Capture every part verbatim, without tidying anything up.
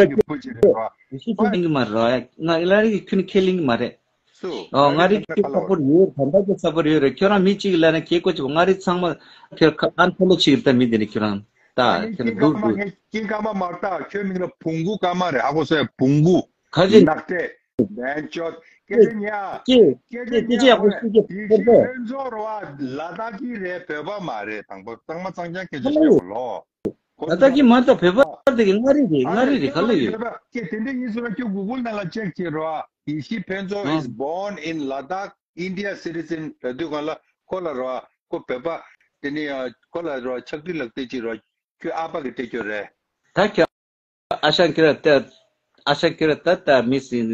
ཁྱོད་ཀྱི་བུ་ཅིག་རེད་རོ། ཡེ་ཤེས་ཅན་ལེན་གི་མ་རེད་རོ། ང་ལ་རིག་གི་ཁྱོད་ནི་ཁས་ལེན་གི་མ་རེད། སུ། ཨོ། ང་རིག་གི་ཁྱོད་ཁ་ལོ། སཔོར་ཡོད། ད་ལྟ་གི་སཔོར་ཡོད་རེད། ཁྱོད་རང་མི་གཅིག་ལ་ན་ཁྱེད་ཀོ་ཅིག་ང་རིག་ཚང་མ་ཁྱོད་ཁ་ཨན་ཕོ་ལོ་བྱེད་ཀྱི་ད་མི་འདི་ནི་ཁྱོད་རང་ད་ཁྱོད་ཀྱི་འདུག་འདུག་ཀྱི་ཀ་མ་མ་རེད། ད་ཁྱོད་མིང་ལ་བུང་གུ་ཀ་མ་རེད། ཧ་གོ་སོང་། བུང་གུ། ག་ཅི། ནག་ཏྲེ། མན་ཅོད། སྐད་ཆ་ཉ། ཀྱེ། སྐད་ཆ་ཀྱེ། སྐད་ཆ་ཉ་ཡག་པོ་ཤེས་ཀྱི། ཡེ་ཤེས་ཕན་ཚུན་རོ་བ། ལ་དྭགས་ཀྱི་རེད། བོད་པ་མ་རེད། དང་པོ་གཙང་མ་གཙང་རྐྱང་སྐད་ཆ་བཤད་གོ་ལོ། ལ་དྭགས་ཀྱི་མ་རེད། བོད་པ་དེ་གི་མངའ་རིས་རེད། མངའ་རིས་རེད། ག་ལ་ཡོད། བོད་པ་ཀྱེ་དེ་འདྲ་ཡིན་སོང་ན་ཁྱོད་གུ་གུལ་ནང་ལ་ཅེག་བྱེད་རོ་བ། ཡེ་ཤེས་ཕན་ཚུན་is born in Ladakh, India citizen ལབ་དུས་གང་ལ་ཁོ་ལ་རོ་བ། ཁོ་བོད་པ། དེ་ནི་ཁོ་ལ་རོ་བ་ཕྱག་བྲིས་ལག་བརྡ་ཅིག་རོ་བ། ཁྱོད་ཨ་ཕ་གི་སྤྲད་རྒྱུ་རེད། ད་ཁྱོད། ཨ་ཞང་ཁྱོད་ར་ད། ཨ་ཞང་ཁྱོད་ར་ད་ད་མི་སྲིད།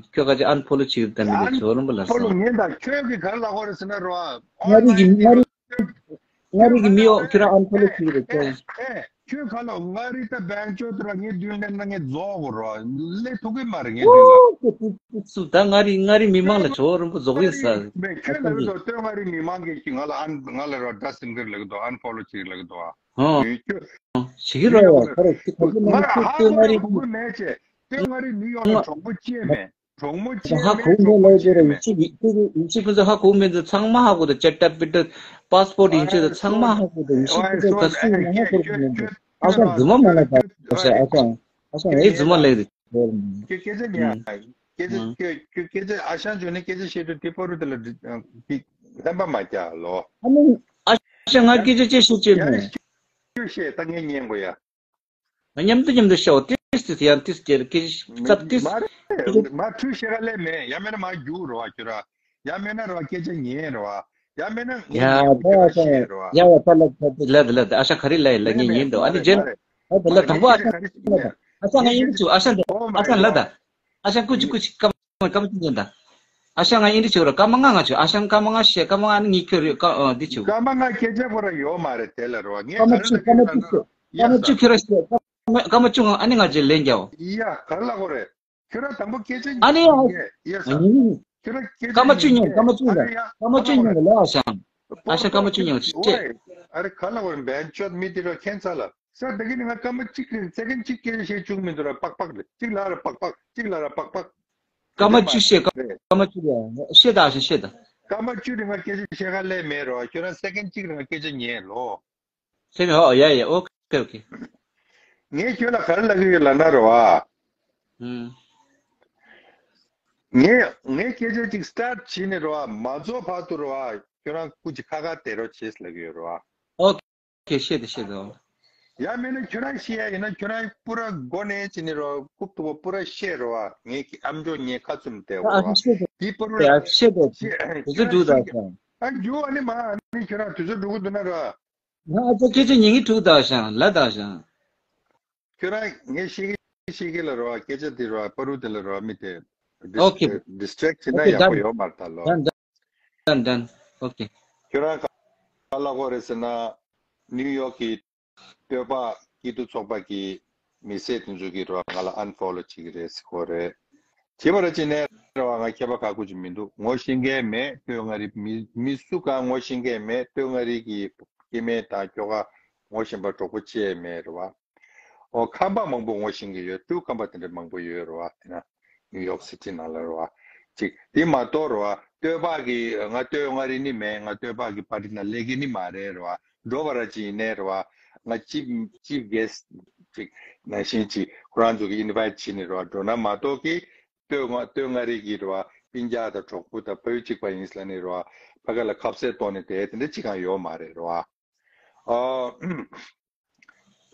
ཁྱོད་ཁ་ཅིག་ཨན་ཕོ་ལོ་བྱེད་ད་མི་འདུག་ཇོ་རོན་པོ་ལ་ཕོ་ལོ་སོང་། ངན་ད་ཁྱོད་ཀྱི་ག་རེ་ལབ་དགོས་རེད་ཟེར་ན་རོ། མངའ་རིས་ཀྱི་མངའ་རིས། མངའ་རིས་ཀྱི་མི་ཡོག་ཁྱོད་ར་ཨན་ཕོ་ལོ་བྱེད་རེད་ཁྱོད། ཁྱོད་ག་ལོ་མངའ་རིས་ད་བན་ཅོ་ད་ར་ངའི་མདུན་ལ་ངས་རྫོགས་དགོས་རོ། ལས་ཐུག་གི་མ་རེད་ངའི་མདུན་ལ། ཨོ་ཁྱོད་ཏུ་ཏུ་ཏུ་ད་མངའ་རིས་མངའ་རིས་མི་མང་ལ་ཇོ་རོན་པོ་རྫོགས་ཡིན་ས། མེད་ཁྱོད་ལ་རེད་དོ། སྟོད་མངའ་རིས་མི་མང་གིས་ང་ལ་ཨན་ང་ལ་རོ་སྒྲ་སེང་གེར་ལབ་གི་འདུག་ཨན་ཕོ་ལོ་བྱེད་ལབ་གི་འདུག་ཨ། ཨོ། ཡོད་ཁྱོད། ཞིག་གི་རོ་ཡ་ཁ་རོ་ཅི་ཁ་ཅི་ང་ཧ་གོ་རེ་གོ་གི་མེད་ཅེ། སྟོད་མངའ་རིས་ནིའུ་ཡོག་ལ་གྲོགས་པོ་སྐྱེས་མེད། གྲོགས་མོ་སྐྱེས་ཧ་མེད། གོ་གྲོགས་མོ་མེད་ལ་ཅེ་ར་སྐྱེས་མེད། ཡེ་ཤེས་ཕུན་ཚོགས་ཧ་གོ་མེད་འདི་ཚང་མ་ཧ་གོ་འདི་ཅེ་ཏ་པི་ཏ་པཱ་སི་པོར་ཡིན་ཆེད་དུ་ཚང་མ་ཧ་གོ་འདི་ཡེ་ཤེས་ཕུན་ཚོགས་ག་སུ་ཡིན་ཧ་གོ་གི་མེད་འདི། ཨ་ཞང་རྫུན་མ་མ་ལ་ད་ཨ་ཞང་ཨ་ཞང་ཨ་ཞང་ཨེ་རྫུན་མ་ལ་ཡི་རེད། ཁྱོད་སྐད་ཆ་ཉན། སྐད་ཆ་ཁྱོད་ཁྱོད་སྐད་ཆ་ཨ་ཞང་ཅོ་ནི་སྐད་ཆ་བཤད་དུས་དེ་པ་རུ་དེ་ལ་ལྷན་པ་མ་རྒྱག་ལོ། ཨ་ནི་ཨ་ཞང་ང་སྐད་ཆ་ཅི་བཤད་ཅེས་མེད། ཁྱོད་བཤད་ད་ངས་ཉན་དགོས་ཡ། ང་མཉམ་དུ་མཉམ་དུ་བཤད་འོ། ཏིས་ཏིས་ཡང་ཏིས་ཀྱེ་ཀྱེ་ཙབ་ཏིས། མ་རེད། མ་འཁྲུལ་བཤད་ག་ལས་མེད། ཡང་མེད་ན་མ་རྒྱུག་རོ་བ་ཁྱོད་ར། ཡང་མེད་ན་རོ་བ་སྐད་ཆ་ཉན་རོ་བ། ཡང་མེད་ན་ངས་ཡ་ཉན་ད་ཁྱོད་ར་ཨ་ཞང་བཤད་རོ་བ། ཡ་ཡ་ད་ལ་ད་ལ་ད་ལ་ད་ཨ་ཞང་ག་རེ་ལ་ཡ་ལ་ངས་ཉན་འདུག་ཨ་ནི་རྗེས་ལ་ད་ལ་དང་པོ་ཨ་ཞང་ལ་ད་ཨ་ཞང་ང་ཡིན་ཆུ་ཨ་ཞང་ད་ཨ་ཞང་ལ་ད་ཨ་ཞང་ཀུ་ཅི་ཀུ་ཅི་ཀ་སྐར་མ་བཅུ་ཉིན་དང་། ཨ་ཞང་ང་ཨིན་དྲི་བྱེད་རོགས། སྐར་མ་ལྔ་ང་བྱོས། ཨ་ཞང་སྐར་མ་ལྔ་བཤད། སྐར་མ་ལྔ་ནི་ངས་ཁྱོད་རེད། ཀ་ཨ་འདི་བྱེད། སྐར་མ་ལྔ་སྐད་ཆ་ཁོ་ར་ཡོད་མ་རེད་དེ་ལ་རོ། ངས་སྐར་མ་ག་རེ་བཅུ་ལབ་སྐར་མ་ཀྱི་ཡོད་ན་རོ། ཡ་ས། སྐར་མ་བཅུ་ཁྱོད་ར་བཤད། སྐར་མ་སྐར་མ་བཅུ་ང་ཨ་ནི་ང་བྱེད་ལན་རྒྱག་འོ། ཡ་ག་རེ་ལབ་དགོས་རེད། ཁྱོད་ར་དང་པོ་སྐད་ཆ་ཨ་ནི་ཡ་ཡ་ས། ཨ་ནི། ཁྱོད་ར་སྐད་ཆ་སྐར་མ་བཅུ་ཉན་ཉན་སྐར་མ་བཅུ་ཨ་ཉན་ནི་ཡ་སྐར་མ་ག་བཅུ་ལབ་ཉན་དགོས་རེད། ལ་ཨ་ཞང་། ཨ་ཞང་སྐར་མ་བཅུ་ཉན་ཆེ། ཨ་རེ་ག་ལབ་དགོས་རེད། བན་ཆོད་མི་དེ་རོ་ཁྱད་མཚར་ལ། ས་དེ་གི་ནི་ང་སྐར་མ་གཅིག་གི་སེ་ཀན་གཅིག་སྐད་ཆ་བཤད་བཅུག་མི་འདུག་ར། པག་པག་རེད། གཅིག་ལ་ར་པག་པག་གཅིག་ལ་ར་པག་པག་སྐར་མ་བཅུ་བཤད། སྐར་མ་བཅུ་ལ་བཤད་ད་ཞེ་བཤད་ད། སྐར་མ་བཅུ་རིང་ང་སྐད་ཆ་བཤད་ག་ལས་མེད་རོ། ཁྱོད་རང་སེ་ཀན་གཅིག་རིང་ང་སྐད་ཆ་ཉན་ལོ། སེམས་ཧོ་ཡ་ཡ་ཨོ་ཁེ་ཨོ་ཁེ། ངས་ཁྱོད་ལ་ག་རེ་ལབ་ཀྱི་ཡོད་ལབ་ན་རོ་ཨ། ཧུམ། ངས་ངས་སྐད་ཆ་གཅིག་སི་ཊར་ཊི་བྱས་ནས་རོ་ཨ་མ་རྫོགས་བར་དུ་རོ་ཨ་ཁྱོད་རང་སྐུ་མཁྱེན་ཁ་ཁ་བསྡད་རོགས་བྱེད་ལབ་ཀྱི་ཡོད་རོ་ཨ། ཨོ་ཁེ་ཤེས་དེ་ཤེས་དོ། ཡང་མིན་ན་ཁྱོད་རང་ཤེས་ཡ་ཡིན་ན་ཁྱོད་རང་པུ་ར་མགོ་ནས་ཅི་ནས་རོ་རྐུབ་ཏུ་བ་པུ་ར་ཤེས་རོ་བ། ངས་ཨམ་ཅོག་ངས་ཁ་བཙུམ་བསྡད་གོ་བ། ཨ་ཤེས་དོ། དེ་པུ་ར་ཡ་ཤེས་དོ། ཤེས་དེ་ཚོ་འགྲུག་ད་ཤེས་ཀྱང་ཨ་འགྱུར་བ་ནི་མ་ནི་ཁྱོད་རང་དུས་ཚོད་འགྲུག་གི་འདུག་ན་རོ། ང་ཨ་ཅག་སྐད་ཆ་ཉན་གི་འགྲུག་ད་ཤང་ལ་ད་ཤང་། ཁྱོད་རང་ངས་ཤེས་ཀྱི་ཤེས་ཀྱི་ལ་རོ་བ། སྐད་ཆ་དེ་རོ་བ་པ་རུ་དེ་ལ་རོ་བ་མི་དེ། ཨོ་ཁེ། ཌིས་ཊེག་བྱེད་ན་ཡག་པོ་ཡོད་མ་རེད་ད་ལོ། ཨོ་ཁེ། ཁྱོད་རང་ག་ལ་གོ་རེད་ཟེར་ན། ནིའུ་ཡོག་གི་སྟོད་པ་སྐྱིད་སྡུག་ཚོགས་པ་གི་མི་སེར་དེ་ཚོ་གི་རོ་བ་ང་ལ་ཨན་ཕོ་ལོ་བྱེད་ཀྱི་རེད་ཟེར་གོ་རེད། བྱེད་པ་ར་ཅི་ནས་རོ་བ་ང་མཁས་པ་ཁག་ཁུ་ཅིག་མི་འདུག་ངོ་ཤེས་མཁན་མེད། སྟོད་མངའ་རིས་མི་མི་སུ་གང་ངོ་ཤེས་མཁན་མེད། སྟོད་མངའ་རིས་ཀྱི་སྐྱེ་དམན་དང་ཁྱོ་ག་ངོ་ཤེས་པ་གྲོགས་པོ་ཅི་ཡང་མེད་རོ་བ། ཨོ་ཁམས་པ་མང་པོ་ངོ་ཤེས་ཀྱི་ཡོད། སྤྲུལ་ཁམས་པ་དེ་འདྲ་མང་པོ་ཡོད་རེད་བ། དེ་ན་ནིའུ་ཡོག་སི་ཊི་ནང་ལ་རེད་བ། ཅིག་དེ་མ་གཏོགས་རེད་བ། སྟོད་པ་གི་ང་སྟོད་མངའ་རིས་ནི་མེད། ང་སྟོད་པ་གི་པར་ཊི་ནང་སླེབས་མཁན་ནི་མ་རེད་རེད་བ། འགྲོ་བ་ར་ཅིག་ཡིན་ནའི་རེད་བ། ང་ཅིབ་ཅིབ་གེ་སི་ཊི་ཅིག་ནང་བཞིན་ཅིག་ཁོ་རང་ཚོ་གི་ཨིན་ཝའི་ཊི་བྱས་ནས་རེད་བ། འགྲོ་ན་མ་གཏོགས་ཀི་སྟོད་མངའ་སྟོད་མངའ་རིས་ཀྱི་རེད་བ། སྤུན་ཀྱག་དང་གྲོགས་པོ་དང་ཕ་ཡུལ་གཅིག་པ་ཡིན་ཟེར་ནས་རེད་བ། ཕ་ག་ལ་ཁ་ཟས་གཏོང་ནས་དེ་དེ་འདྲ་ཅིག་གང་ཡོད་མ་རེད་རེད་བ།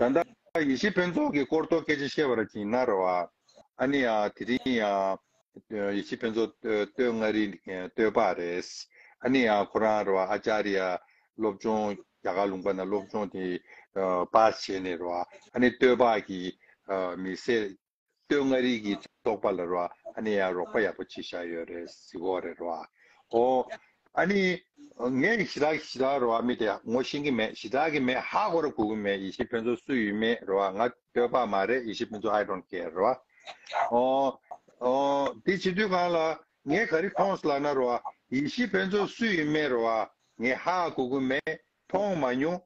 ཨ། ད་ལྟ་ཡེ་ཤེས་ཕུན་ཚོགས་ཀྱི་སྐོར་ཐོག་སྐད་ཆ་བཤད་པ་ར་ཅིག་ཡིན་ན་རེད་བ། ཨ་ནི་ཡ་དེ་རིང་ཡ་ཡེ་ཤེས་ཕུན་ཚོགས་སྟོད་མངའ་རིས་སྟོད་པ་རེད། ཨ་ནི་ཡ་ཁོ་རང་རེད་བ། ཨ་ཅཱརྱ་སློབ་སྦྱོང་རྒྱ་གར་ལུང་པ་ན་སློབ་སྦྱོང་དེ་པཱ་སི་བྱས་ནས་རེད་བ། ཨ་ནི་སྟོད་པ་གི་མི་སེར་སྟོད་མངའ་རིས་ཀྱི་ཚོགས་པ་ལ་རོ། ཨ་ནི་ཡང་རོགས་པ་ཡག་པོ་བྱེད་བཞག་ཡོད་རེད་ཟེར་གོ་རེད་རོ། ཨོ། ཨ་ནི་ངས་ཞེ་དྲག་ཞེ་དྲག་རོ་མི་དེ་ངོ་ཤེས་ཀྱི་མེད། ཞེ་དྲག་གི་མེད། ཧ་གོ་ར་གོ་གི་མེད། ཡེ་ཤེས་ཕུན་ཚོགས་སུ་ཡིན་མེད་རོ། ང་སྟོད་པ་མ་རེད། ཡེ་ཤེས་ཕུན་ཚོགས་I don't care རོ། ཨོ། ཨོ། དེ་བྱེད་དུས་གང་ལ་ངས་ག་རེ་མཐོང་སོང་ལབ་ན་རོ། ཡེ་ཤེས་ཕུན་ཚོགས་སུ་ཡིན་མེད་རོ། ངས་ཧ་གོ་གི་མེད། མཐོང་མ་མྱོང་།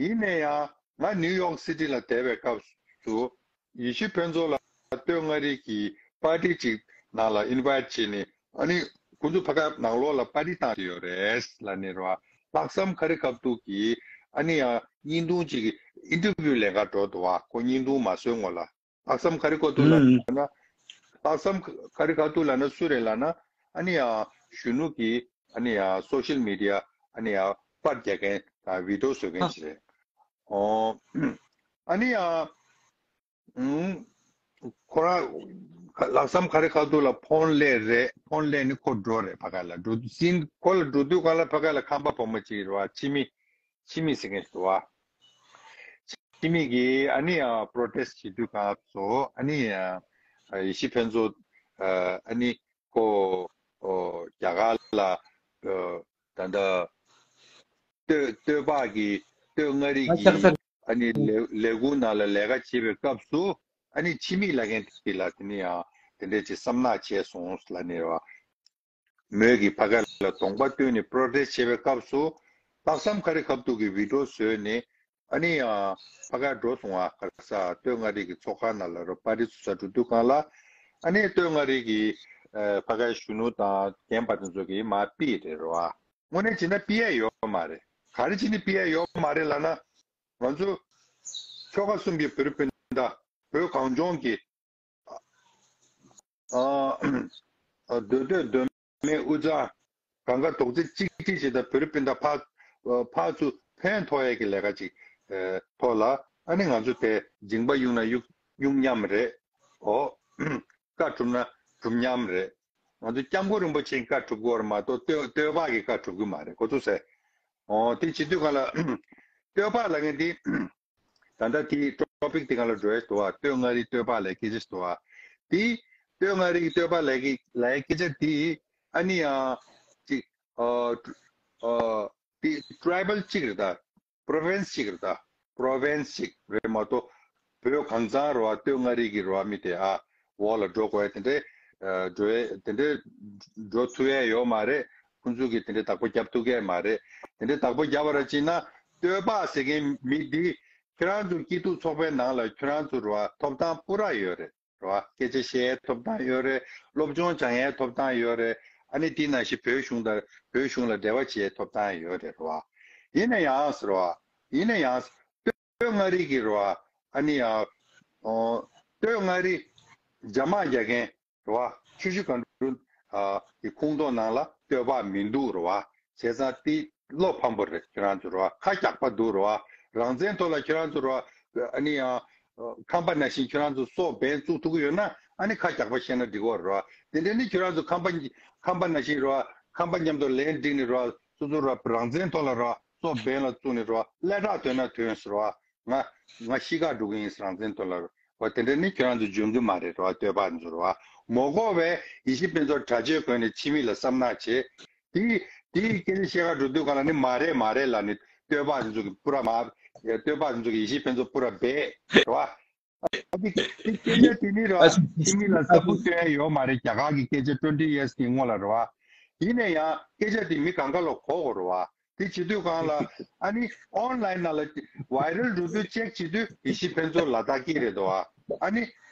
ཡིན་ནའི་ཡང་ང་ནིའུ་ཡོག་སི་ཊི་ལ་བསྡད་པའི་སྐབས་སུ། ཡེ་ཤེས་ཕུན་ཚོགས་ལ་སྟོད་མངའ་རིས་ཀྱི་པར་ཊི་ཅིག་ནང་ལ་ཨིན་ཝའི་ཊི་བྱས་ནས། ཨ་ནི་ཁོང་ཚོ་ཕ་ག་ནང་ལོགས་ལ་པར་ཊི་བཏང་བསྡད་ཡོད་རེད་ལབ་ནས་རེད་བ། ལྷག་བསམ་ཁ་རི་ཁ་ཐུག་གིས་ཨ་ནི་ཡང་བརྙན་ཐུང་ཅིག་གི་ཨིན་ཊར་བིའུ་ལེན་ག་འགྲོ་འདུག་བ། ཁོ་བརྙན་ཐུང་མ་བཟོས་སྔོན་ལ། ལྷག་བསམ་ཁ་རི་ཁ་ཐུག་ལབ་ན། ལྷག་བསམ་ཁ་རི་ཁ་ཐུག་ལབ་ན་སུ་རེད་ལབ་ན། ཨ་ནི་ཡང་གཞོན་ནུ་གི་ཨ་ནི་ཡང་སོ་ཤལ་མི་ཌི་ཡ་ཨ་ནི་ཡང་པར་རྒྱག་མཁན་དང་བི་ཌི་ཡོ་བཟོ་མཁན་ཞིག་རེད། ཨོ། ཨ་ནི་ཡང་ཁོ་རང་ལྷག་བསམ་ཁ་རི་ཁ་ཐུག་ལ་ཕོན་སླེབས་རེད། ཕོན་སླེབས་ནས་ཁོ་འགྲོ་རེད། ཕ་ག་ལ་འགྲོ་དུས་ཟིན། ཁོ་ལ་འགྲོ་དུས་སྒང་ལ་ཕ་ག་ལ་ཁམས་པ་བུ་མོ་གཅིག་རེད་བ། ཕྱི་མི། ཕྱི་མི་ཟེར་མཁན་ཞིག་འདུག་བ། ཕྱི་མི་གིས་ཨ་ནི་ཡང་པྲོ་ཊེ་སི་བྱེད་དུས་སྒང་ཚོ། ཨ་ནི་ཡང་ཡེ་ཤེས་ཕུན་ཚོགས་ཨ་ནི་ཁོ་རྒྱ་གར་ལ་ད་ལྟ་སྟོད་སྟོད་པ་གི་སྟོད་མངའ་རིས་ཀྱི་ཨ་ནི་ལས་ལས་ཁུངས་ནང་ལ་ལས་ཀ་བྱེད་པའི་སྐབས་སུ། ཨ་ནི་ཕྱི་མི་ལབ་མཁན་དེ་ལ་དེ་ནི་ཡང་དེ་འདྲས་ཅིག་བསམ་ནག་བྱས་སོང་ལབ་ནས་རེད་བ། མོས་ཀྱིས་ཕ་ག་ལ་གདོང་པ་སྟོན་ནས་པྲོ་ཊེ་སི་བྱེད་པའི་སྐབས་སུ། ལྷག་བསམ་ཁ་རི་ཁ་ཐུག་གིས་བི་ཌི་ཡོ་བཟོས་ནས། ཨ་ནི་ཡང་ཕ་ག་འགྲོ་སོང་བ། ག་རེ་ཟ། སྟོད་མངའ་རིས་ཀྱི་ཚོགས་ཁང་ནང་ལ་རོ་པར་ཊི་ཚུགས་ས་འགྲོ་དུས་སྒང་ལ། ཨ་ནི་སྟོད་མངའ་རིས་ཀྱི་ཨ་ཕ་གའི་གཞོན་ནུ་དང་རྒན་པ་དེ་ཚོ་གིས་མར་ཕུད་རེད་རོ། དངོས་གནས་བྱས་ན་ཕུད་ཡ་ཡོད་མ་རེད། ག་རེ་བྱས་ནས་ཕུད་ཡ་ཡོད་མ་རེད་ལབ་ན། ང་ཚོ་ཆོལ་ཁ་གསུམ་གྱི་བོད་རིགས་སྤུན་ཟླ། བོད་གངས་ལྗོངས་ཀྱི་ཨ་ཨ་སྡོད་སྡོད་སྡོད་མེད་དབུས་གཙང་གང་ག་རྡོག་རྩ་གཅིག་སྒྲིལ་བྱེད། ད་བོད་རིགས་སྤུན་ཟླ་ཕར་ཕར་ཚུར་ཕན་ཐོགས་ཡས་ཀྱི་ལས་ཀ་ཅིག་ཨ་ཐོག་ལ། ཨ་ནི་ང་ཚོ་དེ་མཇིང་པ་གཡུག་ན་གཡུག་གཡུག་མཉམ་རེད། ཨོ། བཀའ་སྒྲུབ་ན་སྒྲུབ་མཉམ་རེད། ང་ཚོ་སྐྱབས་མགོན་རིན་པོ་ཆེའི་བཀའ་སྒྲུབ་དགོས་རེད་མ་གཏོགས་སྟོད་སྟོད་པ་གི་བཀའ་སྒྲུབ་གི་མ་རེད། གོ་ཚུགས་སེ། ཨོ། དེ་བྱེད་དུས་སྒང་ལ་སྟོད་པ་ལབ་མཁན་དེ། ད་ལྟ་དེའི་ཊོ་པིག་དེ་སྒང་ལ་འགྲོ་ཡས་འདུག་བ། སྟོད་མངའ་རིས་སྟོད་པ་ལབ་སྐད་ཆ་ཞིག་འདུག་བ། དེ་སྟོད་མངའ་རིས་སྟོད་པ་ལབ་ཀྱི་ལབ་ཡས་སྐད་ཆ་དེ། ཨ་ནི་ཡང་ཅིག་ཨ་ཨ་དེ་ཊི་རའི་བལ་གཅིག་རེད་ད། པྲོ་ཝིན་སི་གཅིག་རེད་ད། པྲོ་ཝིན་སི་གཅིག་རེད་མ་གཏོགས། བོད་གང་ཚང་རེད་བ། སྟོད་མངའ་རིས་ཀྱི་རེད་བ། མི་དེ་ཨ་འོག་ལ་འགྲོ་དགོས་ཡས་དེ་འདྲའི་ཨ་འགྲོ་ཡས་དེ་འདྲའི་འགྲོ་ཐུབ་ཡས་ཡོད་མ་རེད། ཁོང་ཚོ་གིས་དེ་འདྲའི་བདག་པོ་རྒྱབ་ཐུབ་ཀྱི་མ་རེད། དེ་འདྲའི་བདག་པོ་རྒྱབ་པ་ར་བྱས་ན། སྟོད་པ་ཟེར་མཁན་མི་འདི་ཁྱོད་རང་ཚོ་སྐྱིད་སྡུག་ཚོགས་པའི་ནང་ལ་ཁྱོད་རང་ཚོ་རེད་བ། ཐོབ་ཐང་པུ་ར་ཡོད་རེད། རེད་བ། སྐད་ཆ་བཤད་ཡའི་ཐོབ་ཐང་ཡོད་རེད། སློབ་སྦྱོང་སྦྱང་ཡའི་ཐོབ་ཐང་ཡོད་རེད། ཨ་ནི་དེ་ནང་བཞིན་བོད་གཞུང་དང་བོད་གཞུང་ལ་འབྲེལ་བ་བྱེད་ཡའི་ཐོབ་ཐང་ཡོད་རེད། རེད་བ། ཡིན་ན་ཡང་ཟེར་བ། ཡིན་ན་ཡང་། སྟོད་མངའ་རིས་ཀྱི་རེད་བ། ཨ་ནི་ཡང་། ཨོ། སྟོད་མངའ་རིས་རྒྱ་དམག་རྒྱག་མཁན་རེད་བ། ཆུ་བཞི་སྒང་དྲུག་ཨ་གི་ཁོངས་གཏོགས་ནང་ལ་སྟོད་པ་མི་འདུག་རེད་བ། བྱས་ཙང་དེ་བློ་ཕམ་པོ་རེད། ཁྱོད་རང་ཚོ་རེད་བ། ཁ་རྒྱག་པ་འདུག་རེད་བ། རང་བཙན་ཐོག་ལ་ཁྱོད་རང་ཚོ་རེད་བ། ཨ་ནི་ཡང་ཁམས་པ་ནང་བཞིན་ཁྱོད་རང་ཚོ་སྲོག་འབེན་བཙུགས་ཐུབ་ཀྱི་ཡོད་ན། ཨ་ནི་ཁ་རྒྱག་པ་བཤད་ན་འགྲིག་གི་རེད་བ། དེ་འདྲ་ནི་ཁྱོད་རང་ཚོ་ཁམས་པ་ཁམས་པ་ནང་བཞིན་རེད་བ། ཁམས་པ་མཉམ་དུ་ལན་བསྒྲིགས་ནས་རེད་བ། སོ་སོ་རེད་བ། རང་བཙན་ཐོག་ལ་རེད་བ། སྲོག་འབེན་ལ་བཙུགས་ནས་རེད་བ། ཀླད་ཁྲག་ཐོན་ན་ཐོན་ཟེར་བ། ང་ང་ཤི་ཁ་འགྲོ་གི་ཡིན། རང་བཙན་ཐོག་ལ་རེད་བ། དེ་འདྲ་ནི་ཁྱོད་རང་ཚོ་འཇོན་གྱི་མ་རེད་རེད་བ། སྟོད་པ་ཚོ་རེད་བ། མ་གོ་བས་ཡེ་ཤེས་ཕུན་ཚོགས་གྲྭ་ཆས་གོན་ནས་ཕྱི་མི་ལ་བསམ་ནག་བྱེད། དེ་དེ་སྐད་ཆ་བཤད་ག་འགྲོ་དུས་སྒང་ལ་ནི་མ་རེད་མ་རེད་ལབ་ནས། སྟོད་པ་ཚོ་གི་པུ་ར་མ། སྟོད་པ་ཚོ་གི་ཡེ་ཤེས་ཕུན་ཚོགས་པུ་ར་སྦས་རེད་བ། ཨ་ནི་དེ་སྐད་ཆ་དེ་ནི་རེད་བ། ཕྱི་མི་ལ་གསལ་པོ་སྟོན་ཡ་ཡོད་མ་རེད། རྒྱ་གར་གྱི་སྐད་ཆ་twenty years གི་སྔོན་ལ་རེད་བ། ཡིན་ན་ཡང་སྐད་ཆ་དེ་མི་གང་ག་ལ་གོ་དགོས་རེད་བ། དེ་བྱེད་དུས་སྒང་ལ། ཨ་ནི་ཨོན་ལའིན་ནང་ལ་ཝའི་རལ་འགྲོ་དུས་ཅེག་བྱེད་དུས་ཡེ་ཤེས་ཕུན་ཚོགས་ལ་དྭགས་སྐད་རེད་འདུག་བ། ཨ་ནི་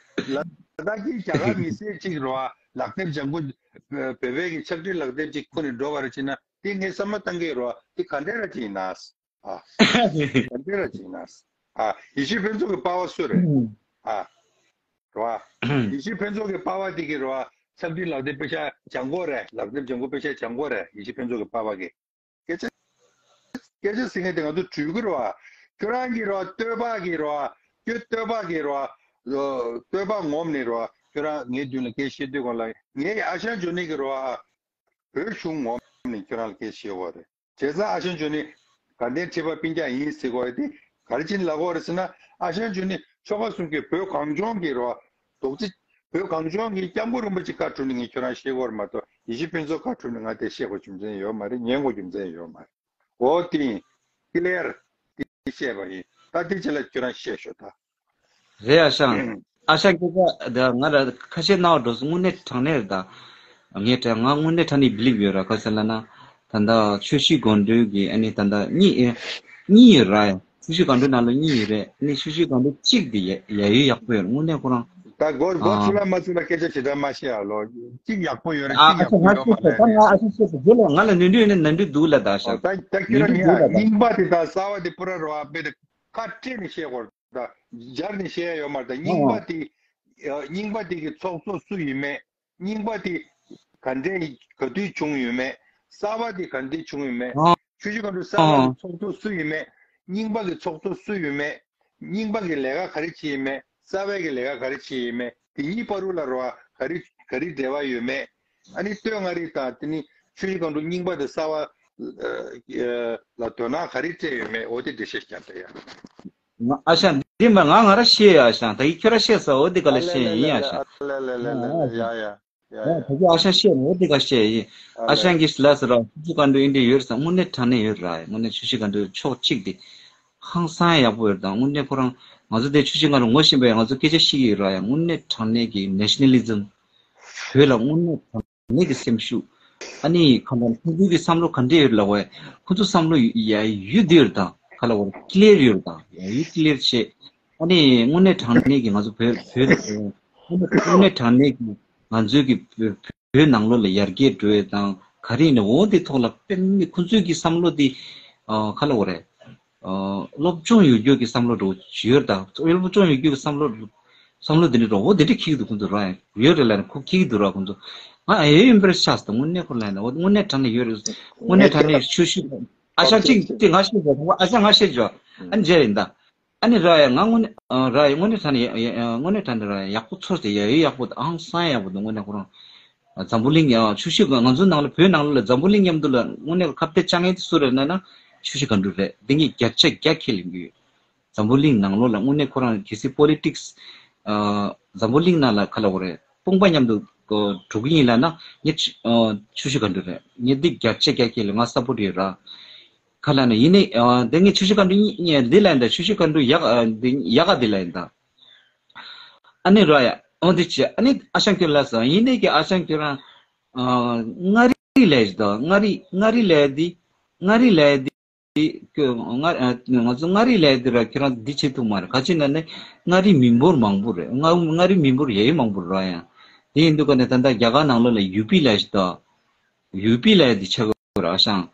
ལ་དྭགས་སྐད་རྒྱ་གར་མི་སེར་གཅིག་རེད་བ། ལག་དེབ་ལྗང་ཁུ་བོད་པའི་གི་ཕྱག་བྲིས་ལག་དེབ་ཅིག་ཁུར་ནས་འགྲོ་བ་རེད་བྱས་ན། དེ་ངས་བསམ་བློ་བཏང་གི་རེད་བ། དེ་ག་འདྲ་ར་ཅིག་ཡིན་ན། ཨ། ག་འདྲ་ར་ཅིག་ཡིན་ན། ཨ། ཡེ་ཤེས་ཕུན་ཚོགས་ཀྱི་པ་ཕ་སུ་རེད། ཨ། རེད་བ། ཡེ་ཤེས་ཕུན་ཚོགས་ཀྱི་པ་ཕ་དེ་གི་རེད་བ། ཕྱག་བྲིས་ལག་དེབ་པེ་ཤ་ལྗང་ཁུ་རེད། ལག་དེབ་ལྗང་ཁུ་པེ་ཤ་ལྗང་ཁུ་རེད། ཡེ་ཤེས་ཕུན་ཚོགས་ཀྱི་པ་ཕ་གི། སྐད་ཆ། སྐད་ཆ་ཟེར་མཁན་དེ་ང་ཚོ་འགྲིག་གི་རེད་བ། ཁྱོད་རང་གི་རེད་བ། སྟོད་པ་གི་རེད་བ། ཁྱོད་སྟོད་པ་གི་རེད་བ། སྟོད་པ་ངོམ་ནས་རེད་བ། ཁྱོད་རང་ངའི་མདུན་ལ་སྐད་བཤད་དུས་སྒང་ལ། ངས་ཨ་ཞང་ཇོ་ནི་གི་རེད་བ། བོད་གཞུང་ངོམ་ནས་ཁྱོད་རང་ལ་སྐད་བཤད་ཡོད་རེད། བྱས་ཙང་ཨ་ཞང་ཇོ་ནི་དགའ་ལྡན་ཁྲི་པ་སྤུན་ཀྱག་ཡིན་ཟེར་དགོས་ཡ་དེ་ག་རེ་བྱས་ནས་ལབ་དགོས་རེད་ཟེར་ན། ཨ་ཞང་ཇོ་ནི་ཆོལ་ཁ་གསུམ་གྱི་བོད་གངས་ལྗོངས་ཀྱི་རེད་བ། རྡོག་རྩ། བོད་གངས་ལྗོངས་ཀྱི་སྐྱབས་མགོན་རིན་པོ་ཆེ་བཀའ་དྲུང་ནས་ངས་ཁྱོད་རང་བཤད་དགོས་རེད་མ་གཏོགས། ཡེ་ཤེས་ཕུན་ཚོགས་བཀའ་དྲུང་ནས་ང་དེ་བཤད་དགོས་རྒྱུ་མཚན་ཡོད་མ་རེད། ཉན་དགོས་རྒྱུ་མཚན་ཡོད་མ་རེད། འོ་དེ་ཡིན། ཀི་ལེར། དེ་བཤད་པ་ཡིན། ད་དེ་རྗེས་ལ་ཁྱོད་རང་བཤད་ཤོག་ད། རེད་ཨ་ཞང་། ཨ་ཞང་སྐད་ཆ་འདི་ང་ར་ཁ་ཤས་རྣ་བར་འགྲོ་སོང་། དངོས་གནས་དྲང་གནས་རེད་ད། ངས་དྲན་ང་དངོས་གནས་དྲང་གནས་བི་ལིབ་ཡོད་ར། ག་ཟེར་ལབ་ན། ད་ལྟ་ཆུ་བཞི་སྒང་དྲུག་གི་ཨ་ནི་ད་ལྟ་གཉིས་ཨེ་གཉིས་ཡོད་ར། ཆུ་བཞི་སྒང་དྲུག་ནང་ལ་གཉིས་ཡོད་རེད། ཨ་ནི་ཆུ་བཞི་སྒང་དྲུག་གཅིག་དེ་ཡ་ཡ་ཡོད་ཡག་པོ་ཡོད་རེད། དངོས་གནས་ཁོ་རང་། ད་མགོ་མགོ་ཨ། ཚུགས་ལ་མ་ཚུགས་ལ་སྐད་ཆ་ཞེ་དྲག་མ་བཤད་ཨ་ལོ། གཅིག་ཡག་པོ་ཡོད་རེད། ཨ་ཨ་གཅིག་ཅག་ཡག་ང་པོ་ཤེས་ཡོད་མ་ཚོད་ད་རེད། ང་ཨ་ཤ་ཤེས་སོང་། རྗེས་ལ་ང་ལ་ནོར་འཁྲུལ་ཡོད་ན་ནོར་འཁྲུལ་འདུག་ལ། ད་ཨོ་ཤ་ད་ད་ཁྱོད་ནོར་རང་འཁྲུལ་འདུག་ལ། ཉག་ད་རྙིང་པ་དེ་དང་གསར་བ་དེ་པུ་ར་རོ་ཨ་པེ་དེ་ཁ་སྤྲད་ནས་བཤད་དགོས་རེད། ད་སྦྱར་ནས་བཤད་ཡ་ཡོད་མ་རེད། ད་རྙིང་པ་ཨོ་དེ་ཨ་རྙིང་པ་དེ་གི་ཚོགས་གཙོ་སུ་ཡིན་མེད། རྙིང་པ་དེ་ག་འདྲས་ག་དུས་བྱུང་ཡོད་མེད། གསར་བ་དེ་ག་འདྲས་བྱུང་ཡོད་མེད། ཨོ་ཆུ་བཞི་སྒང་དྲུག་གསར་བ་ཨོ་གི་ཚོགས་གཙོ་སུ་ཡིན་མེད། རྙིང་པ་གི་ཚོགས་གཙོ་སུ་ཡོད་མེད། རྙིང་པ་གི་ལས་ཀ་ག་རེ་བྱས་ཡོད་མེད། གསར་བའི་གི་ལས་ཀ་ག་རེ་བྱས་ཡོད་མེད། དེ་གཉིས་བར་དུ་ལ་རོ་ཨ་ག་རེ་ག་རེ་འབྲེལ་བ་ཡོད་མེད། ཨ་ནི་སྟོད་མངའ་རིས་དང་དེ་ནི་ཆུ་བཞི་སྒང་དྲུག་རྙིང་པ་དང་གསར་བ་ཨ་ཨ་ལ་དོ་སྣང་ག་རེ་སྤྲད་ཡོད་མེད། འོ་དེ་འགྲེལ་བཤད་རྒྱག་དང་ཡ། ང་ཨ་ཞང་འདི་མ་ང་ང་ར་བཤད་ཡ་ཨ་ཞང་། ད་ཡིག་ཁྱོད་ར་བཤད་ས་འོ་འདི་ག་ལ་བཤད་ཡིན་ཨ་ཞང་། ཨ་ལེ་ལེ་ལེ་ལེ་ལེ་ཡ་ཡ་ཡ་ཡ། ད་ཁྱོད་ཨ་ཞང་བཤད་ནོ་འོ་འདི་ག་བཤད་ཡིན། ཨ་ཨ་ལེ། ཞང་གིས་ལ་ཟེར་ར་ཆུ་བཞི་སྒང་དྲུག་ཨིན་འདྲ་ཡོད་རེད་ས། དངོས་གནས་དྲང་གནས་ཡོད་ར། དངོས་གནས་ཆུ་བཞི་སྒང་དྲུག་ཕྱོགས་གཅིག་དེ་ཧང་སང་ཡག་པོ་ཡོད་རེད། ད་དངོས་གནས་ཁོ་རང་ང་ཚོ་དེ་ཆུ་བཞི་སྒང་དྲུག་ངོ་ཤེས་པས་ང་ཚོ་སྐད་ཆ་བཤད་ཀྱི་ཡོད་ར་ཡ། དངོས་གནས་དྲང་གནས་ཀྱི་ནེ་ཤ་ནལ་ལི་ཛམ། བོད་ལ་དངོས་གནས་དྲང་གནས་ཀྱི་སེམས་ཤུགས། ཨ་ནི་གང་ལྟར་ཁོང་ཚོའི་གི་བསམ་བློ་ག་འདྲས་ཡོད་ལབ་པ། ཁོང་ཚོ་བསམ་བློ་ཡ་ཡུལ་འདི་ཡོད་དང་ག་ལ་བར་ཀི་ལེར་ཡོད་དང་ཡ་ཡུལ་ཀི་ལེར་བྱེད། ཨ་ནི་དངོས་གནས་དྲང་གནས་ཀྱི་ང་ཚོ་བོད་བོད་དངོས་གནས་དྲང་གནས་ཀྱི་ང་ཚོའི་གི་བོད་བོད་ནང་ལོགས་ལ་ཡར་རྒྱས་འགྲོ་ཡས་དང་ག་རེ་ཡིན་ན་འོ་དེ་ཐོག་ལ་དཔེ་མི་ཁོང་ཚོའི་གི་བསམ་བློ་དེ་ཨ་ག་ལ་བར། ཨ་སློབ་སྦྱོང་ཡོད་རྒྱུ་གི་བསམ་བློ་འདྲ་བོ་ཡོད་ད། སློབ་སྦྱོང་ཡོད་རྒྱུ་གི་བསམ་བློ་བསམ་བློ་འདི་འདྲ་འདྲ་བོ་འདི་འདྲ་འཁྱེར་གྱི་འདུག་ཁོང་ཚོ་ར་ཡང་ཡོད་རེད་ལབ་ནས་ཁོ་འཁྱེར་གྱི་འདུག་ར། ཁོང་ཚོ་ང་ཨེ་ཡོད་ཨིམ་པེ་རེ་སི་ཆགས་སོང་། དངོས་གནས་ཁོ་ལ་ཡིན་ན་འོ་དངོས་གནས་དྲང་གནས་ཡོད་རེད། དངོས་གནས་དྲང་གནས་ཆུ་ཤུ་ཨ་ཞང་གཅིག་གཅིག་ང་ཤེས་བྱ། ཨ་ཞང་ང་ཤེས་བྱ། ཨ་ནི་རེད་ཡིན་ད། ཨ་ནི་ར་ཡ་ང་དངོས་གནས་ཨ་ར་ཡ་དངོས་གནས་དྲང་གནས་ཡ་ཡ་དངོས་གནས་དྲང་གནས་ར་ཡ་ཡག་པོ་ཚོར་ཏེ་ཡ་ཡོད་ཡག་པོ་ཨང་སང་ཡག་པོ་འདུག་དངོས་གནས་ཁོ་རང་། འཛམ་བུ་གླིང་ཡང་ཆུ་བཞི་ང་ཚོའི་ནང་ལ་བོད་ནང་ལ་འཛམ་བུ་གླིང་མཉམ་དུ་ལ་དངོས་གནས་ཁ་གཏད་བཅག་མཁན་དེ་སུ་རེད་ན་ན་ཆུ་བཞི་སྒང་དྲུག་རེད། འདི་ངས་བརྒྱ་ཆ་བརྒྱ་ཁས་ལེན་གྱི་ཡོད། འཛམ་བུ་གླིང་ནང་ལོགས་ལ་དངོས་གནས་ཁོ་རང་གལ་སྲིད་པོ་ལི་ཊིག་སི་འཛམ་བུ་གླིང་ནང་ལ་ག་ལ་བ་རེད་དཔུང་པ་མཉམ་དུ་འགྲོ་གི་ཡིན་ལ་ན་ངས་ཆུ་བཞི་སྒང་དྲུག་རེད། ངས་འདི་བརྒྱ་ཆ་བརྒྱ་ཁས་ལེན་ང་སཔོར་ཊི་ཡོད་ར། ག་ལ་ན་ཡིན་ནའི་ཨ་འདི་ངས་ཆུ་བཞི་སྒང་དྲུག་གཉིས་འདི་ལ་ཡིན་ད། ཆུ་བཞི་སྒང་དྲུག་ཡག་ཨ་འདི་ཡག་ག་འདི་ལ་ཡིན་ད། ཨ་ནི་ར་ཡ་འོ་འདི་ཅི་ཨ་ནི་ཨ་ཞང་ཁྱོད་ལ་ས་ཡིན་ནའི་གི་ཨ་ཞང་ཁྱོད་རང་ཨ་མངའ་རིས་ལས་ད་མངའ་རིས་མངའ་རིས་ལས་འདི་མངའ་རིས་ལས་འདི་ཁྱོད་མངའ་ཨ་ང་ཚོ་མངའ་རིས་ལས་འདི་ར་ཁྱོད་རང་འདི་བྱེད་ཐུབ་མ་རེད། ག་ཅི་ན་ནི་མངའ་རིས་མི་འབོར་མང་པོ་རེད། མངའ་མངའ་རིས་མི་འབོར་ཡ་ཡི་མང་པོ་ར་ཡ། དེ་ཡིན་དུས་ཀ་ནས་ད་ལྟ་རྒྱ་གར་ནང་ལོགས་ལ་ཡུ་པི་ལས་ད། ཡུ་པི་ལ་ཡ་དེ་ཆགས་ཡོད་ར་ཨ་ཞང་།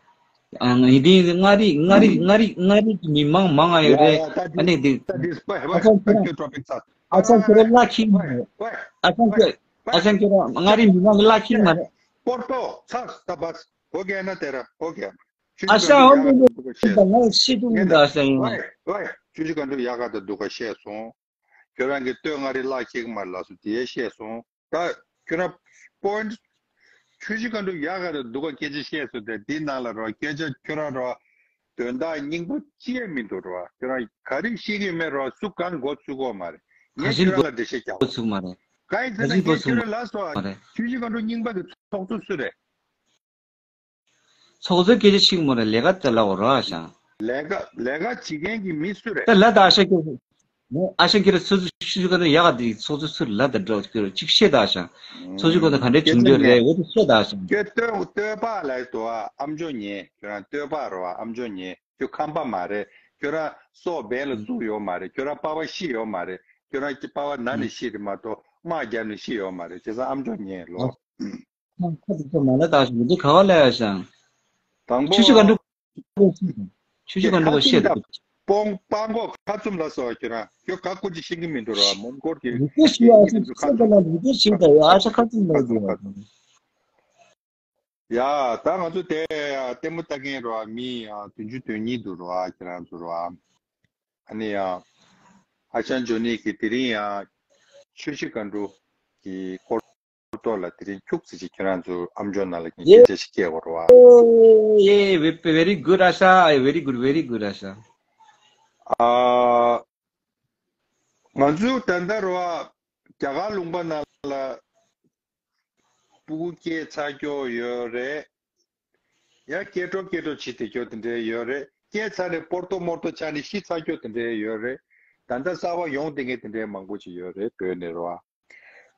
ཨ་ང་ཡི་དེ་མངའ་རིས་མངའ་རིས་མངའ་རིས་མངའ་རིས་ཀྱི་མི་མང་མང་ང་ཡོད་ཡ་རེད། ཡ་ད་ཨ་ནི་དེ་ད་དེ་ཨ་ཞང་ཁྱོད་རང་ཁྱོད་ཊོ་པིག་ཚར། ཨ་ཞང་ཁྱོད་རང་བླ་འཁྱེར་མ་རེད། ཨ་ཞང་ཁྱོད་ཨ་ཞང་ཁྱོད་རང་མངའ་རིས་མི་མང་གི་བླ་འཁྱེར་མ་རེད། པོར་ཏོ་ཚར་ད་བས་ཧོ་གེ་ན་དེ་ར་ཧོ་གེ། ཆུ་ཨ་ཞང་ཧོ་གེ་ན་ད་ང་ཤེས་ཐུབ་མི་འདུག་ཨ་ཞང་ཡིན་ན། ཆུ་བཞི་སྒང་དྲུག་ཡག་ག་ད་འདུག་ག་ཤེས་སོང་། ཁྱོད་རང་གིས་སྟོད་མངའ་རིས་བླ་འཁྱེར་གི་མ་རེད་ལབ་སོང་། དེ་ཡས་བཤད་སོང་། ད་ཁྱོད་རང་པོ་ཡིན་ཊི་ཆུ་བཞི་སྒང་དྲུག་ཡག་ག་རེད་འདུག་ག་སྐད་ཆ་བཤད་སོང་། དེ་འདི་ནང་ལ་རོ་སྐད་ཆ་ཁྱོད་རང་རོ་དོན་དག་སྙིང་པོ་ཅི་ཡང་མི་འདུག་རོ། ཁྱོད་རང་ག་རེ་བཤད་ཀྱི་མེད་རོ། སུ་གང་མགོ་ཚུགས་གོ་མ་རེད། ངས་ཁྱོད་རང་ལ་འགྲེལ་བཤད་རྒྱག་གོ་ཚུགས་མ་རེད། གང་ཡིན་ཟེར་ན་ངས་ཁྱོད་རང་ལ་སོ་ཆུ་བཞི་སྒང་དྲུག་རྙིང་པ་གི་ཚོགས་གཙོ་སུ་རེད། ཚོགས་གཙོའི་སྐད་ཆ་ཤིག་མོ་རེད། ལས་ཀ་དེ་ལ་འོ་རོགས་ཨ་ཞང་། ལས་ཀ་ལས་ཀ་བྱེད་མཁན་གྱི་མི་སུ་རེད། ད་ལ་ད་ཨ་ཞང་ཁྱེད་ཨ་ཞང་ཁྱེད་ར་ཚོགས་གཙོ་ཆུ་ཚོད་ག་ནས་ཡག་ག་དེ་ཚོགས་གཙོ་སུ་རེད་ལ་ད་འགྲོ་ཁྱེད་ཅིག་བཤད་ད་ཨ་ཞང་། ཚོགས་གཙོ་ག་ནས་ག་འདྲས་བྱུང་རྒྱུ་རེད་འོ་དེ་བཤད་ད་ཨ་ཞང་། ཁྱོད་སྟོད་སྟོད་པ་ལ་དོ་ཨ་ཨམ་ཅོག་ཉན། ཁྱོད་རང་སྟོད་པ་རོ་ཨ་ཨམ་ཅོག་ཉན། ཁྱོད་ཁམས་པ་མ་རེད། ཁྱོད་རང་སྲོག་སྦས་ལ་བཙུགས་ཡོད་མ་རེད། ཁྱོད་རང་པ་ཕ་ཤི་ཡོད་མ་རེད། ཁྱོད་རང་པ་ཕ་ན་ནས་ཤི་རེད་མ་གཏོགས་དམག་བརྒྱབ་ནས་ཤི་ཡོད་མ་རེད། བྱས་ཙང་ཨམ་ཅོག་ཉན་ལོ། ཁ་ཁ་ཐུག་ཐུག་མ་ལ་བཏགས་ཤིང་འདི་ག་བ་ལ་ཡ་ཞང་། དང་པོ། ཆུ་ཆུ་ག་འགྲོ། ཆུ་ཆུ་ག་འགྲོ་བཤད་དང་པོ་པང་གོ་ཁ་བཙུམ་ལ་སོགས་ཁྱོད་རང་ཁྱོད་ག་ཀུ་ཅི་ཤེས་ཀྱི་མི་འདུག་ར་མོན་གྷོ་གི་རིག་པ་ཞིག་ཨ་ཅག་ཁ་བཙུམ་ལ་རིག་པ་ཞིག་དང་ཨ་ཅག་ཁ་བཙུམ་ལ་རིག་པ། ཡ་ད་ང་ཚོ་དེ་ལྟད་མོ་ལྟ་མཁན་ར་མི་བདུན་ཅུ་དོན་གཉིས་འདུག་ར་ཁྱེད་རང་ཚོ་ར། ཨ་ནི་ཡང་ཨ་ཅག་ཇོ་ནི་གི་དེ་རིང་ཡང་ཆུ་ཤི་ག་འགྲོ་གི་སྐོར་ཐོག་ལ་དེ་རིང་ཁྱུག་ཙི་ཅིག་ཁྱེད་རང་ཚོ་ཨམ་ཅོག་ནང་ལ་སྐད་ཆ་ཞིག་སྐྱེལ་དགོས་རེད་བ། Yeah, very good, Asha. Very good, very good, Asha. ཨ། ང་ཚོ་ད་ལྟ་རེད་བ། རྒྱ་གར་ལུང་པ་ནང་ལ་སྤུ་གུ་སྐྱེས་ཚར་ཀྱོག་ཡོད་རེད། ཡང་སྐྱེ་འགྲོ་སྐྱེ་འགྲོ་བྱེད་བསྡད་ཀྱོག་དེ་འདྲའི་ཡོད་རེད། སྐྱེས་ཚར་ནས་སྤོར་ཏོ་མོར་ཏོ་ཆགས་ནས་ཤི་ཚར་ཀྱོག་དེ་འདྲའི་ཡོད་རེད། ད་ལྟ་གསར་པ་ཡོང་བསྡད་མཁན་དེ་འདྲའི་མང་པོ་ཅིག་ཡོད་རེད་བོད་ནས་རེད་བ།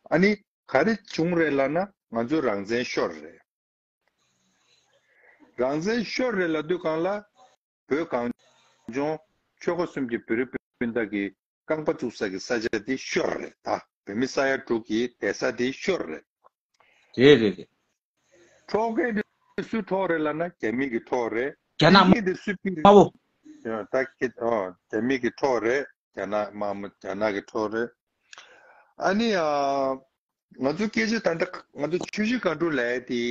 ཨ་ནི་ག་རེ་བྱུང་རེད་ལབ་ན་ང་ཚོའི་རང་བཙན་ཤོར་རེད། རང་བཙན་ཤོར་རེད་ལབ་དུས་སྒང་ལ་བོད་གངས་ལྗོངས་ ཆོལ་ཁ་གསུམ་གྱི་བོད་རིགས་སྤུན་ཟླ་གི་རྐང་པ་བཙུགས་ས་གི་ས་ཆ་དེ་ཤོར་རེད། ད་བོད་མི་ས་ཡ་དྲུག་གི་བསྡད་ས་དེ་ཤོར་རེད། རེད་རེད་རེད། འཕྲོག་མཁན་དེ་སུས་འཕྲོག་རེད་ལབ་ན་རྒྱ་མི་གིས་འཕྲོག་རེད། རྒྱ་ནག་ཕྱིར་འཐེན་དེ་སུས་ཕྱིར་དམར་པོ། ཡ་ད་ཁྱེད་ཨོ་རྒྱ་མི་གིས་འཕྲོག་རེད། རྒྱ་ནག་དམར་མོ་རྒྱ་ནག་གིས་འཕྲོག་རེད། ཨ་ནི་ཨ་ང་ཚོ་སྐད་ཆ་ད་ལྟ་ང་ཚོ་ཆུ་བཞི་སྒང་དྲུག་ལབ་ཡ་དེ་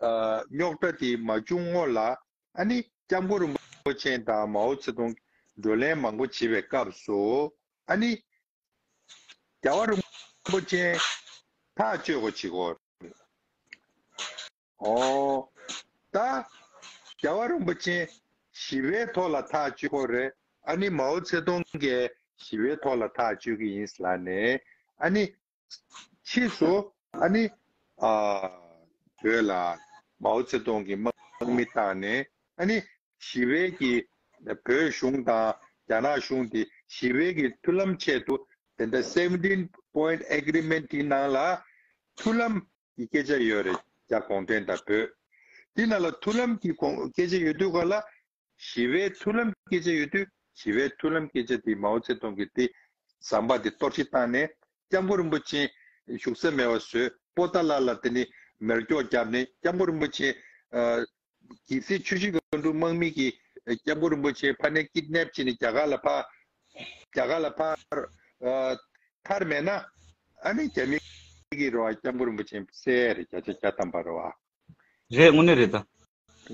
ཨ་རྙོག་དྲ་དེ་མ་བྱུང་སྔོན་ལ་ཨ་ནི་སྐྱབས་མགོན་རིན་པོ་ཆེ་དང་མའོ་ཙེ་ཏུང་བགྲོ་གླེང་མང་པོ་བྱེད་པའི་སྐབས་སུ་ཨ་ནི་རྒྱལ་བ་རིན་པོ་ཆེ་ཐག་གཅོད་དགོས་བྱེད་དགོས། ཨོ། ད་རྒྱལ་བ་རིན་པོ་ཆེ་ཞི་བའི་ཐོག་ལ་ཐག་གཅོད་དགོས་རེད། ཨ་ནི་མའོ་ཙེ་ཏུང་གིས་ཞི་བའི་ཐོག་ལ་ཐག་གཅོད་ཀྱི་ཡིན་ལབ་ནས་ཨ་ནི་ཕྱིས་སུ་ཨ་ནི་ཨ་བོད་ལ་མའོ་ཙེ་ཏུང་གི་དམག་མི་བཏང་ནས་ཨ་ནི་ཞི་བའི་གི་བོད་གཞུང་དང་རྒྱ་ནག་གཞུང་དེ་ཞི་བའི་གི་མཐུན་ལམ་ཆེད་དུ་དེ་འདྲ་seventeen point agreement དེའི་ནང་ལ་མཐུན་ལམ་གི་སྐད་ཆ་ཡོད་རེད། རྒྱ་གུང་ཁྲན་དང་བོད། དེ་ནང་ལ་མཐུན་ལམ་གྱི་གོང་སྐད་ཆ་ཡོད་དུས་ག་ལ་ཞི་བའི་མཐུན་ལམ་སྐད་ཆ་ཡོད་དུས་ཞི་བའི་མཐུན་ལམ་སྐད་ཆ་དེ་མའོ་ཙེ་ཏུང་གིས་དེ་ཟམ་པ་དེ་གཏོར་བཤིག་བཏང་ནས་སྐྱབས་མགོན་རིན་པོ་ཆེ་བཞུགས་ས་མེད་པ་བཟོས། པོ་ཏཱ་ལ་ལ་དེ་ནི་མེ་སྒྱོགས་བརྒྱབ་ནས་སྐྱབས་མགོན་རིན་པོ་ཆེ་ཨ་གལ་སྲིད་ཆུ་བཞི་སྒང་དྲུག་དམག་མི་གིས་སྐྱབས་མགོན་རིན་པོ་ཆེ་ཕར་ནས་ཀིཌ་ནེབ་བྱས་ནས་རྒྱ་གར་ལ་ཕར་རྒྱ་གར་ལ་ཕར་ཨ་ཐར་མེད་ན་ཨ་ནི་རྒྱ་མི་གིས་རེད་བ་སྐྱབས་མགོན་རིན་པོ་ཆེ་བསད་ཡ་རེད། བརྒྱ་ཆ་བརྒྱ་ཐམ་པ་རེད་བ། རེད། དངོས་གནས་རེད་ད།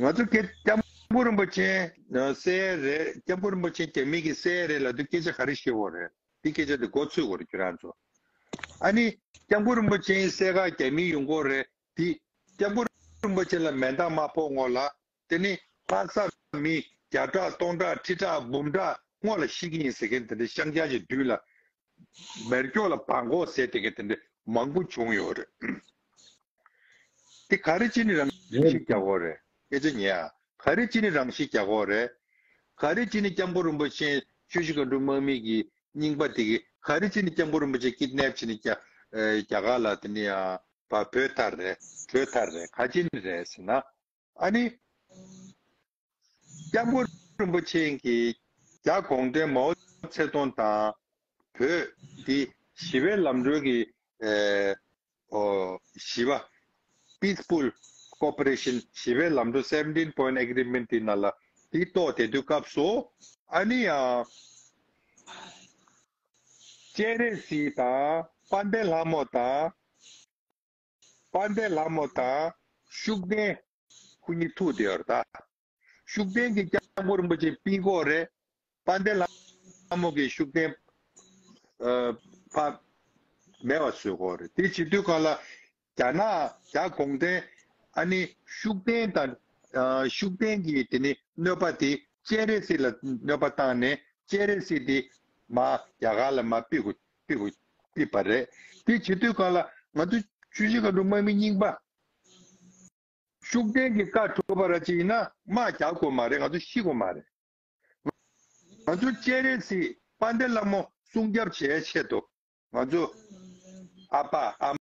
ང་ཚོ་སྐད་སྐྱབས་མགོན་རིན་པོ་ཆེ་ཨ་བསད་ཡ་རེད། སྐྱབས་མགོན་རིན་པོ་ཆེ་རྒྱ་མི་གིས་བསད་ཡ་རེད་ལབ་དུས་སྐད་ཆ་ག་རེ་བཤད་དགོས་རེད། དེ་སྐད་ཆ་དེ་མགོ་ཚོས་དགོས་རེད་ཁྱོད་རང་ཚོ། ཨ་ནི་སྐྱབས་མགོན་རིན་པོ་ཆེ་བསད་ག་རྒྱ་མི་ཡོང་གི་རེད། དེ་སྐྱབས་མགོན་རིན་པོ་ཆེ་ལ་མེ་མདའ་མ་ཕོག་སྔོན་ལ་དེ་ནི་ལྷ་ས་མི་བརྒྱ་ཕྲག་སྟོང་ཕྲག་ཁྲི་ཕྲག་འབུམ་ཕྲག་སྔོན་ལ་ཤི་གི་ཡིན་ཟེར་མཁན་དེ་འདྲ་ཤང་ཅང་གི་མདུན་ལ་མེ་སྒྱོགས་ལ་བང་གོག་ཟེར་དེ་ག་དེ་འདྲ་མང་པོ་བྱུང་ཡོད་རེད། དེ་ག་རེ་བྱས་ནས་རང་ཤི་རྒྱག་དགོས་རེད། སྐད་ཆ་ཉན་ཨ། ག་རེ་བྱས་ནས་རང་ཤི་རྒྱག་དགོས་རེད། ག་རེ་བྱས་ནས་སྐྱབས་མགོན་རིན་པོ་ཆེ་ཆུ་བཞི་སྒང་དྲུག་དམག་མི་གི་རྙིང་པ་དེ་གི་ག་རེ་བྱས་ནས་སྐྱབས་མགོན་རིན་པོ་ཆེ་ཀིཌ་ནེབ་བྱས་ནས་རྒྱ་ཨེ་རྒྱ་གར་ལ་དེ་ནས་ཨ་བ་བོད་ཐར་རེད། བྲོས་ཐར་རེད། ག་བྱས་ནས་རེད་ཟེར་ན། ཨ་ནི། སྐྱབས་མགོན་རིན་པོ་ཆེ་གིས་རྒྱ་གུང་ཁྲན་མའོ་ཙེ་ཏུང་དང་བོད་འདི་ཞི་བའི་ལམ་གྲོན་གྱི་ཨེ་ཨོ་ཞི་བ་Peaceful Cooperation ཞི་བའི་ལམ་གྲོན་seventeen point agreement དེ་ནང་ལ་དེ་གཏོགས་བསྡད་དུས་སྐབས་སུ་ཨ་ནི་ཡང་སྤྱན་རས་གཟིགས་དང་དཔལ་ལྡན་ལྷ་མོ་དང་། དཔལ་ལྡན་ལྷ་མོ་དང་ཤུགས་ལྡན་ཁོ་གཉིས་ཐུག་བསྡད་ཡོད་རེད་ད། ཤུགས་ལྡན་གྱིས་སྐྱབས་མགོན་རིན་པོ་ཆེ་ཕིང་གོ་རེད། དཔལ་ལྡན་ལྷ་མོ་གིས་ཤུགས་ལྡན་ཨ་ཕ་མེད་པ་བཟོས་གོ་རེད། དེ་བྱེད་དུས་གང་ལ་རྒྱ་ནག་རྒྱ་གུང་ཁྲན་ཨ་ནི་ཤུགས་ལྡན་དང་ཨ་ཤུགས་ལྡན་གྱིས་དེ་ནི་གནོད་པ་དེ་སྤྱན་རས་གཟིགས་ལ་གནོད་པ་བཏང་ནས་སྤྱན་རས་གཟིགས་དེ་མ་རྒྱ་གར་ལ་མ་ཕུད་དགོས་ཕུད་དགོས་ཕུད་པ་རེད། དེ་བྱེད་དུས་གང་ལ་ང་ཚོ་ཆུ་བཞི་སྒང་དྲུག་དམག་མི་རྙིང་པ། ཤུགས་ལྡན་གྱི་བཀའ་གྲུབ་པ་ར་ཅིག་ཡིན་ན་དམག་རྒྱག་དགོས་མ་རེད། ང་ཚོ་ཤི་དགོས་མ་རེད། ང་ཚོ་སྤྱན་རས་གཟིགས་དཔལ་ལྡན་ལྷ་མོ་སྲུང་སྐྱོབ་བྱེད་ཆེད་དུ་ང་ཚོ་ཨ་ཕ་ཨ་